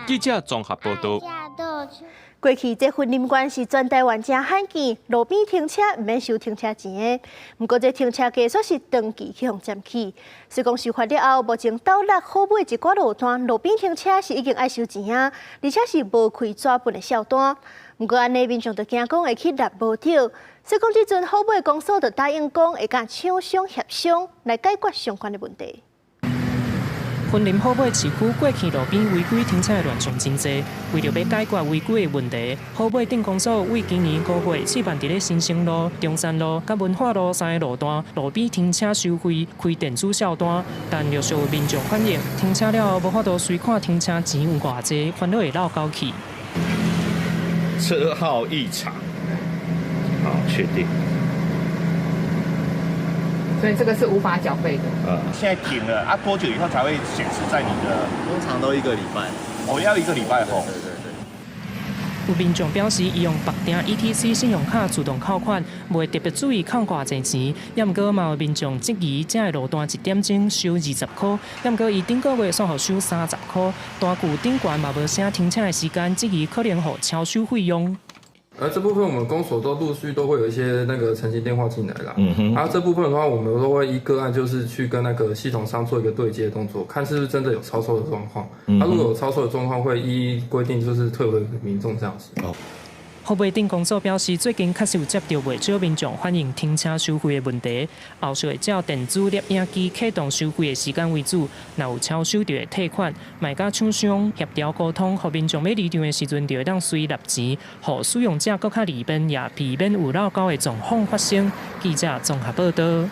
記者綜合報道。過去這雲林縣是全台灣誠罕見，路邊停車毋免收停車錢的。毋過這停車格煞是長期去予佔去。雖講修法了後，目前斗六好尾一寡路段路邊停車是已經愛收錢啊，而且是無開紙本的數單。毋過按呢民眾就驚講會去納無著，所以講這陣好尾公所就答應講會佮廠商協商來解決相關的問題。雲林虎尾市區過去路邊違規停車的亂象真濟，為著欲解決違規的問題，虎尾鎮公所為今年5月試辦佇咧新生路、中山路佮文化路三个路段路邊停車收費，開電子數單，但陸續有民眾反映，停車了後無法度隨看停車錢有偌濟，煩惱會落交去。車號異常，好，確定。所以這個是無法繳費的。現在停了啊，多久以後才會顯示在你的？通常都一個禮拜。哦，要一個禮拜後。對對對。有民眾表示，伊用綁定 ETC 信用卡自動扣款，袂特別注意扣偌濟錢。也毋過嘛有民眾質疑，這个路段一點鐘收20箍，也毋過伊頂個月煞予收30箍，單據頂懸嘛無寫停車的時間，質疑可能予超收費用。而這部分我們公所都陸續都會有一些那個澄清電話進來啦。然後這部分的話，我們都會依個案就是去跟那個系統商做一個對接動作，看是不是真的有超收的狀況。那如果有超收的狀況，會依規定就是退回民眾這樣子。哦。虎尾鎮公所表示，最近確實有接著袂少民眾反映停車收費的問題，後續會照電子攝影機啟動收費的時間為主，若有超收就會退款，嘛會佮廠商協調溝通，予民眾欲離場的時陣就會當隨納錢，予使用者閣較利便，也避免有落交的狀況發生。記者綜合報道。